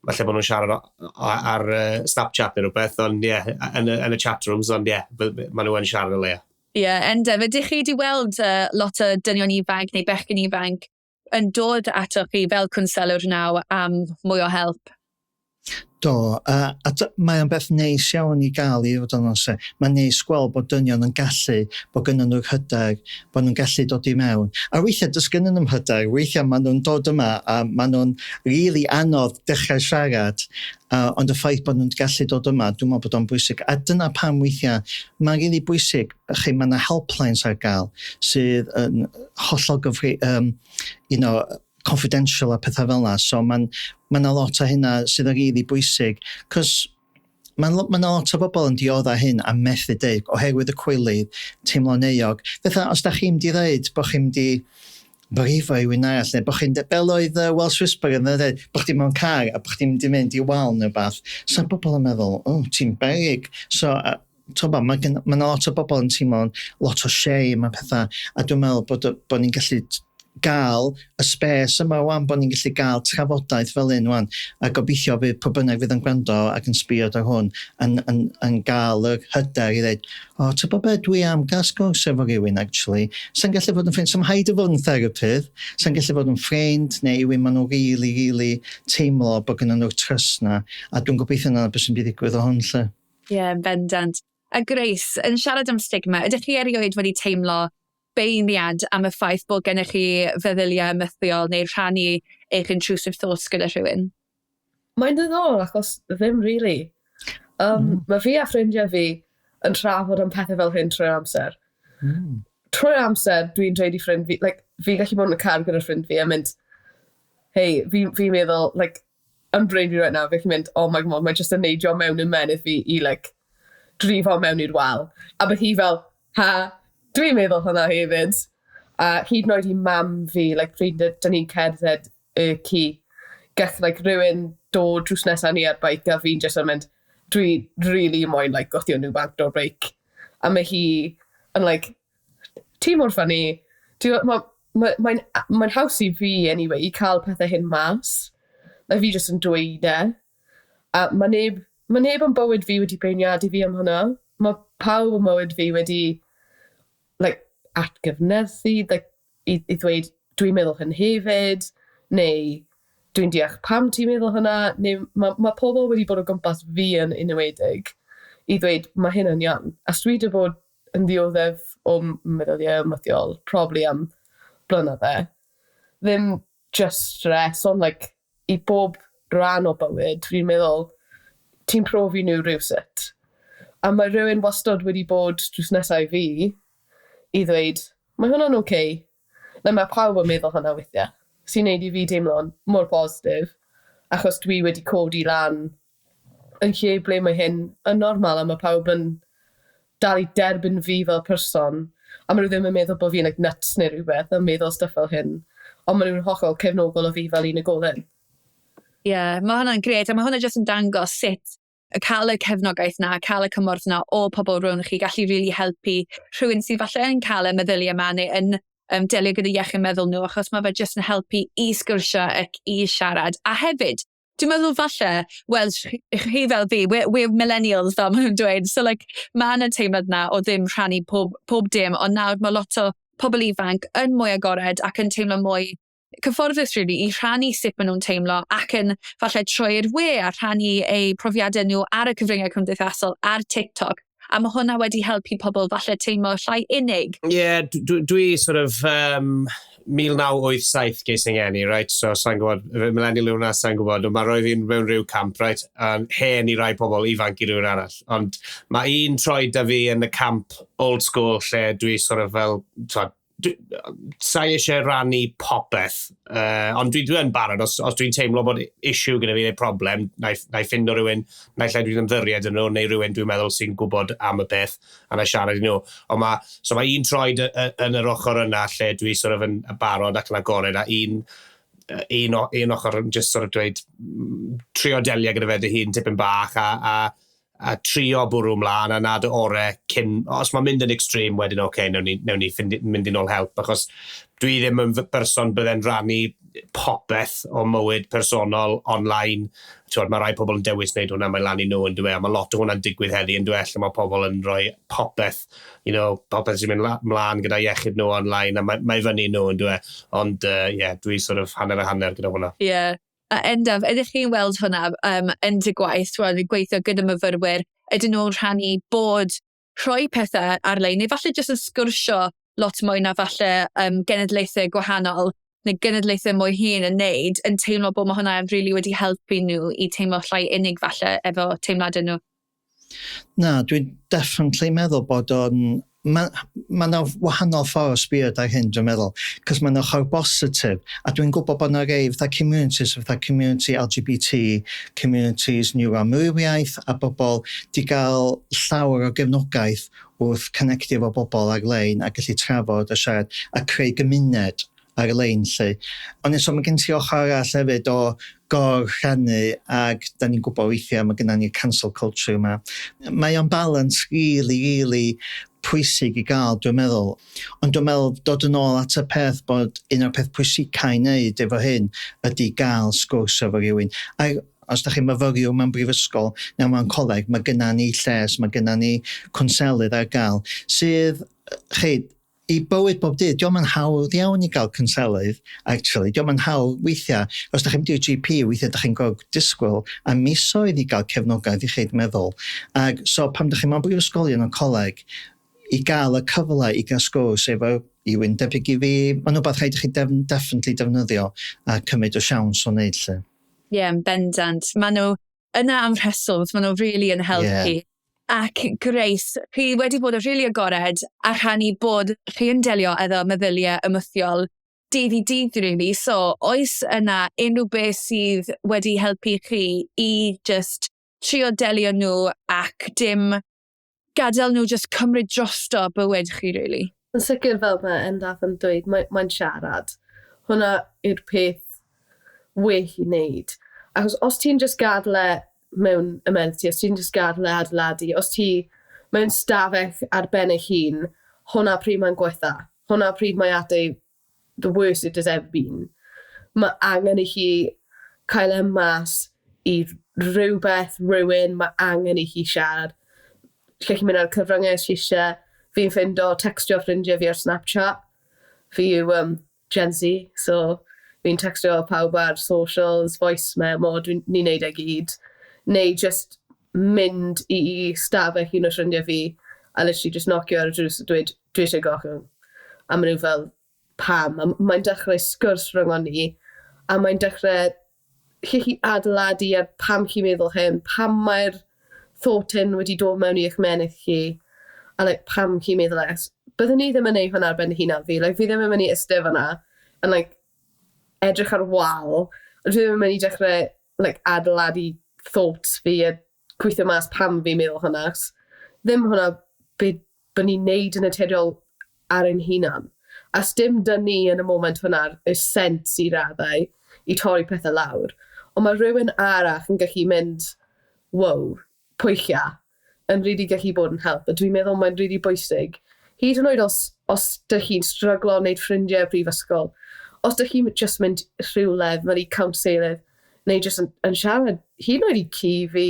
falle bod nhw'n siarad ar Snapchat neu rhywbeth, ond ie, yeah, yn y chat rooms, ond ie, yeah, maen nhw yn siarad o leia. Ie, yeah, Endaf, ydych chi wedi weld lot o dynion ifanc neu bechgyn ifanc yn dod atoch chi fel cwnselwr nawr am mwy o help? Do, a mae o'n beth neis iawn i gael i fod yn onest. Mae'n neis gweld bod dynion yn gallu, bod gynnon nhw'r hyder, bod nhw'n gallu dod i mewn. A weithiau does gynnon nhw'm hyder, weithiau maen nhw'n dod yma a maen nhw'n really anodd dechrau siarad. Ond y ffaith bod nhw'n gallu dod yma, dwi'n meddwl bod o'n bwysig. A dyna pam weithiau mae'n really bwysig, chi, mae yna helplines ar gael sydd yn hollol confidential a pethau fel yna. So mae'n ma 'na lot o hynna sydd yn really bwysig. Cos mae'n ma lot o bobl yn diodda hyn a methu deud oherwydd y cwilydd, teimlo'n euog. Fatha, os da chi'n mynd i ddeud bod chi'n mynd i brifo rhywun arall, neu bod chi'n, fel oedd Welsh Whisper yn dweud, bod chdi mewn car a bod chdi'n mynd i mynd i wal neu beth. So bobl yn meddwl, "Oh, ti'n beryg." So, bo, mae ma lot o bobl yn teimlo'n lot o shame a pethau, a dwi'n meddwl bod ni'n gallu gael y space yma wan, bod ni'n gallu gael trafodaeth fel un wan, a gobeithio fydd pwy bynnag fydd yn gwrando ac yn sbio ar hwn yn gael yr hyder i ddweud, "O, ti'n bod be, dwi am gael sgwrs efo rhywun, actually." Sa'n gallu fod yn ffrind, sa'n rhaid i fod yn therapydd, sa'n gallu fod yn ffrind, neu rhywun maen nhw really, really teimlo bod gynnon nhw'r trust na, a dwi'n gobeithio na beth sy'n mynd i ddigwydd o hwn, lle. Ie, yeah, bendant. A Grace, yn siarad am stigma, ydych chi erioed wedi teimlo beirniad am y ffaith bod gennych chi feddyliau ymwthiol neu rhannu eich intrusive thoughts gyda rhywun? Mae'n ddiddorol achos ddim really. Mae fi a ffrindiau fi yn trafod am pethau fel hyn trwy'r amser. Trwy'r amser dwi'n dweud i ffrind fi, like, fi gallu bod yn y car gyda'r ffrind fi a mynd, "Hey, fi meddwl," like, yn brain fi right now, fi gallu mynd, "Oh my God, mae jyst yn neidio mewn ymennydd fi i, like, drifo mewn i'r wal." A bydd hi fel, "Ha, dwi'n meddwl hwnna hefyd." A hyd yn oed i mam fi, like, pryd dyn ni'n cerdded y ci, gall, like, rhywun dod drws nesaf ni ar bike a fi'n just yn mynd, "Dwi really moyn, like, gwthio nhw bant o'r beic." A mae hi yn like, "Ti mor funny." Mae'n ma, ma, ma haws i fi, anyway, i cael pethau hyn mas. Na fi jyst yn dweud e. A mae neb yn bywyd fi wedi beirniadu fi am hwnna. Mae pawb yn bywyd fi wedi, like, atgyfnerthu, like, i ddweud, "Dwi'n meddwl hyn hefyd," neu "Dwi'n deall pam ti'n meddwl hynna," neu mae pobl wedi bod o gwmpas fi yn enwedig i ddweud, "Mae hyn yn iawn." A dwi wedi bod yn ddioddef o meddyliau ymwthiol, probably am blynydde. Ddim just stress, ond, like, i bob rhan o bywyd, dwi'n meddwl, ti'n profi nhw rhywsut. A mae rhywun wastad wedi bod drws nesaf i fi i ddweud, "Mae hwnna'n oce." Okay. Na, mae pawb yn meddwl hwnna weithiau. Sy'n neud i fi deimlo'n mor positif, achos dwi wedi codi lan yn lle ble mae hyn yn normal a mae pawb yn dal i derbyn fi fel person a maen nhw ddim yn meddwl bod fi'n, like, nuts neu rhywbeth yn meddwl stuff fel hyn, ond maen nhw'n hollol cefnogol o fi fel unigolyn. Ie, yeah, mae hwnna'n gret a mae hwnna jyst yn dangos sut y cael y cefnogaeth na, cael y cymorth na o pobl rhwng chi gallu really helpu rhywun sydd falle yn cael y meddyliau yma neu yn delio gyda iechyd meddwl nhw, achos mae fe jyst yn helpu i sgwrsio ac i siarad. A hefyd, dwi'n meddwl falle, wel, chi fel fi, we're millennials fel maen nhw'n dweud, so, like, mae yna teimlad na o ddim rhannu pob dim, ond nawr mae lot o pobl ifanc yn mwy agored ac yn teimlo mwy cyfforddus, really, i rhannu sut maen nhw'n teimlo ac yn falle troi'r we a rhannu eu profiadau nhw ar y cyfryngau cymdeithasol, ar TikTok. A mae hwnna wedi helpu pobl falle teimlo llai unig. Ie, yeah, dwi sort of 1987 ges i'n geni, right? So, sa'n gwybod, millennial yw hwnna, sa'n gwybod, ond mae roi fi'n mewn rhyw camp, right? Hen i rai pobl, ifanc i rhywun arall. Ond mae un troed da fi yn y camp old school lle dwi sort of fel, twad, sa'i eisiau rannu popeth, ond dwi yn barod, os dwi'n teimlo bod issue gyda fi neu problem, na i ffindo rhywun, naill ai dwi'n ymddiried yn nhw, neu rhywun dwi'n meddwl sy'n gwybod am y peth, a na i siarad i nhw. Ond so mae un troed yn yr ochr yna lle dwi sort of yn barod ac yn agored, a un ochr yn just sort of dweud, trio delio gyda fe dy hun tipyn bach, a trio bwrw mlaen a nad y ore cyn, os mae'n mynd yn extreme wedyn, oce, okay, newn ni mynd i nôl help, achos dwi ddim yn berson bydde'n rannu popeth o mywyd personol online. T'wod, mae rai pobl yn dewis wneud hwnna, mae lan i nhw yn dweud, a mae lot o hwnna'n digwydd heddi yn dweud, lle mae pobl yn rhoi popeth sy'n mynd mlaen gyda iechyd nhw online, a mae fyny nhw yn dweud. Ond, ie, yeah, dwi sort of hanner a hanner gyda hwnna. Ie. Yeah. A Endaf, ydych chi'n weld hwnna yn dy gwaith, ti'n gweithio gyda myfyrwyr, ydyn nhw'n rhannu bod rhoi pethau ar-lein, neu falle jyst yn sgwrsio lot mwy na falle genedlaethau gwahanol, neu genedlaethau mwy hŷn yn neud, yn teimlo bod mae hwnna really wedi helpu nhw i teimlo llai unig falle efo teimladau nhw? Na, dwi'n definitely meddwl bod o'n mae yna wahanol ffordd o sbio ar hyn, dwi'n meddwl. Cos mae'n ochr bositif, a dwi'n gwybod bod yna rei fatha communities, fatha community LGBT, communities neuroamrywiaeth, a bobl di gael llawer o gefnogaeth wrth connectio efo bobl ar-lein a gallu trafod a siarad a creu gymuned ar-lein lle. Ond eto mae gen ti ochr arall hefyd o gor-rhannu ac da ni'n gwybod weithiau mae gennym ni'r cancel culture yma. Mae o'n balance really, really. pwysig i gael, dwi'n meddwl. Ond dwi'n meddwl dod yn ôl at y peth bod un o'r peth pwysica i wneud efo hyn ydy gael sgwrs efo rhywun. A os da chi'n myfyriwr mewn brifysgol neu mewn coleg, mae gynna ni lles, mae gynna ni cwnselydd ar gael, sydd, chi, i bywyd bob dydd, dio'm yn hawdd iawn i gael cynselydd, actually. Dio'm yn hawdd weithiau. Os da chi'n mynd i'r GP, weithiau da chi'n gorfod disgwyl am misoedd i gael cefnogaeth i chi'n meddwl. Ag so pan da chi mewn brifysgolion yn coleg, i gael y cyfle i gael sgwrs efo rhywun debyg i fi, mae'n rhywbeth rhaid i chi definitely defnyddio a cymryd o siawns o wneud lle. Ie, yeah, bendant. Maen nhw yna am rheswm, maen nhw really yn helpu. Yeah. Ac Grace, chi wedi bod yn rili really agored a rhannu bod chi yn delio efo meddyliau ymwthiol dydd i dydd, really. So, oes yna unrhyw beth sydd wedi helpu chi i just trio delio nhw ac dim gadael nhw just cymryd drosto bywyd chi, really? Yn sicr, fel mae Endaf yn dweud, mae'n siarad. Hwna yw'r peth well i wneud. Achos os ti'n just gadael e mewn ymennydd ti, os ti'n just gadael e adeiladu, os ti mewn stafell ar ben eich hun, hwnna pryd mae'n gwaetha. Hwnna pryd mae at ei the worst it has ever been. Mae angen i chi cael e mas i rhywbeth, rhywun, mae angen i chi siarad. Lle chi'n mynd ar cyfryngau os chi eisiau. Fi'n ffindo textio ffrindiau fi ar Snapchat. Fi yw Gen Z, so fi'n textio pawb ar socials, voice memo, ni'n neud e gyd. Neu just mynd i stafell un o ffrindiau fi a literally just nocio ar y drws a dweud, "Dwi eisiau gollwng." A maen nhw fel, "Pam?" A mae'n dechrau sgwrs rhwng ni, a mae'n dechrau lle chi adeiladu ar pam chi'n meddwl hyn, pam mae'r thought hyn wedi dod mewn i eich menydd chi, a like, pam chi'n meddwl e. Byddwn ni ddim yn neud hwnna ar ben hunan fi. Like, fi ddim yn mynd i eistedd fan'na yn like, edrych ar wal, ond dwi ddim yn mynd i dechrau like, adeiladu thoughts fi a gweithio mas pam fi'n meddwl hwnna. Achos ddim hwnna be bod ni'n neud yn naturiol ar ein hunan. A sdim dyn ni yn y moment hwnna y sens i raddau i torri pethau lawr. Ond mae rhywun arall yn gallu mynd, "Wow, pwylla," yn rili really gallu bod yn help. A dwi'n meddwl mae'n rili really bwysig. Hyd yn oed os dych chi'n stryglo wneud ffrindiau prifysgol, os dych chi'n just mynd rhywle fel i cwnselydd, neu just yn siarad, hyd yn oed i ci fi,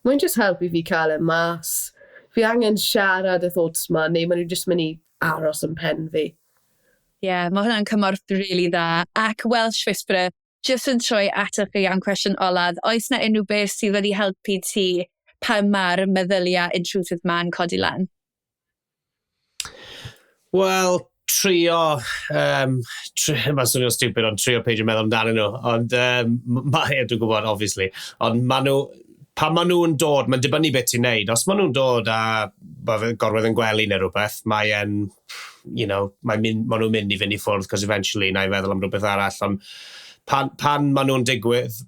mae'n just helpu fi cael e mas. Fi angen siarad y thoughts ma, neu maen nhw'n just mynd i aros yn pen fi. Ie, yeah, mae hwnna'n cymorth really dda. Ac Welsh Whisperer, just yn troi atoch chi am cwestiwn olaf, oes na unrhyw beth sydd wedi helpu ti pan mae'r meddyliau intrusive ma'n codi lan? Wel, trio, mae'n swnio'n stupid, ond trio peidio meddwl amdanyn nhw. Ond, dwi'n gwybod, obviously. Ond maen nhw, pan maen nhw'n dod, mae'n dibynnu beth ti'n neud. Os maen nhw'n dod a gorwedd yn gwely neu rhywbeth, mae'n, maen nhw'n mynd i fynd i ffwrdd, cos eventually na i feddwl am rhywbeth arall. Ond pan maen nhw'n digwydd,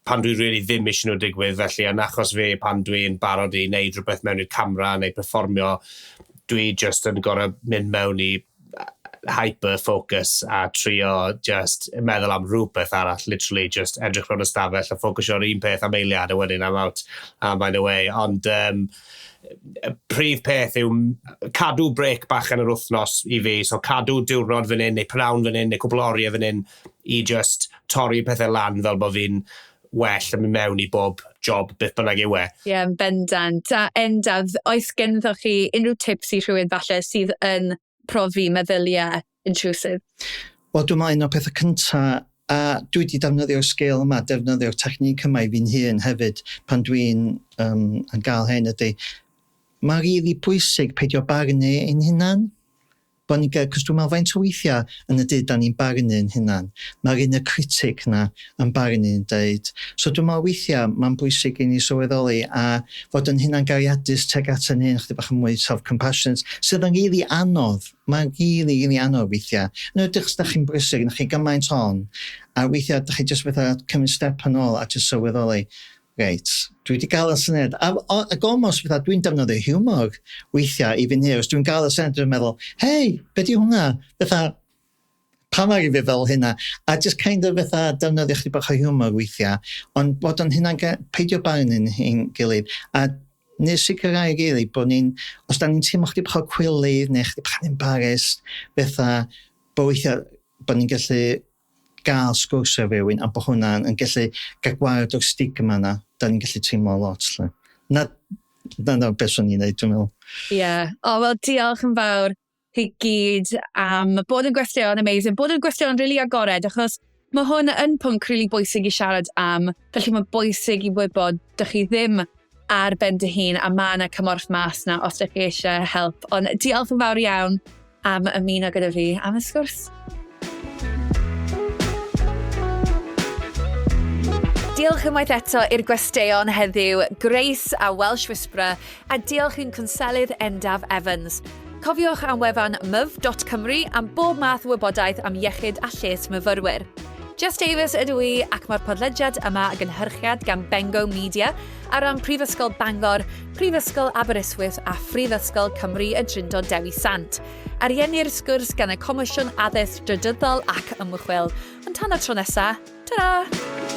pan dwi really ddim eisiau nhw digwydd, felly yn achos fi, pan dwi'n barod i wneud rhywbeth mewn i'r camera neu perfformio, dwi just yn gorfod mynd mewn i hyper focus a trio just meddwl am rhywbeth arall, literally just edrych mewn ystafell a ffocysio ar un peth am eiliad a wedyn I'm out and I'm away. Ond y prif peth yw cadw break bach yn yr wythnos i fi, so cadw diwrnod fan hyn, neu pnawn fan hyn, neu cwpl o oriau fan hyn, i just torri pethau lan fel bod fi'n well yn mynd mewn i bob job beth bynnag yw e. Ie, yeah, bendant. A Endaf, oes ganddo chi unrhyw tips i rhywun falle sydd yn profi meddyliau intrusive? Wel, dwi'n meddwl un o'r pethau cyntaf, a dwi wedi defnyddio'r sgil yma, defnyddio'r technique yma i fi'n hun hefyd pan dwi'n yn gael hyn ydy, mae'n rili really bwysig peidio barnu ein hunan. Bo ni'n gael, cos dwi'n meddwl faint o weithiau yn y dydd da ni'n barnu ein hunan. Mae'r inner critic na yn barnu yn deud. So dwi'n meddwl weithiau mae'n bwysig i ni sylweddoli a fod yn hunan gariadus tuag at yn hun, chydig bach yn mwy self-compassion, sydd yn rili really anodd. Mae'n rili, really, rili really anodd weithiau. Yn ydych os da chi'n brysur, na chi gymaint on, a weithiau da chi just fatha cymryd step yn ôl a just sylweddoli, reit, dwi wedi gael y syniad. A almost fatha, dwi'n defnyddio humor weithiau i fynd hir. Os dwi'n gael y syniad, dwi'n meddwl, "Hei, be di hwnna?" Fatha, pam ar i fi fel hynna? A just kind of fatha defnyddio chydig bach o humor weithiau. Ond bod yn hynna'n peidio barn yn ein gilydd. A Neu sicrhau rili bod ni'n, os da ni'n teimlo chdi bach o cwilydd neu chdi bach yn embarrassed, fatha, bod weithiau bod ni'n gallu gael sgwrs efo rhywun a bod hwnna'n yn gallu gael gwared o'r stigma yna, da ni'n gallu teimlo lot. Lle. Na, na, na beth swn i'n neud, dwi'n meddwl. Ie. Yeah. O, wel, diolch yn fawr chi gyd am bod yn gwestiwn amazing, bod yn gwestiwn really agored, achos mae hwn yn pwnc really bwysig i siarad am, felly mae'n bwysig i wybod dych chi ddim ar ben dy hun a mae yna cymorth mas na os ydych chi eisiau help. Ond diolch yn fawr iawn am ymuno gyda fi am y sgwrs. Diolch unwaith eto i'r gwesteion heddiw, Grace a Welsh Whisperer, a diolch i'n cwnselydd Endaf Evans. Cofiwch am wefan myf.cymru am bob math o wybodaeth am iechyd a lles myfyrwyr. Jess Davies ydw i ac mae'r podlediad yma a gynhyrchiad gan Bengo Media ar ran Prifysgol Bangor, Prifysgol Aberystwyth a Phrifysgol Cymru y Drindod Dewi Sant. Ariennir sgwrs gan y Comisiwn Addysg Drydyddol ac Ymchwil. Ond tan y tro nesa, ta-ra!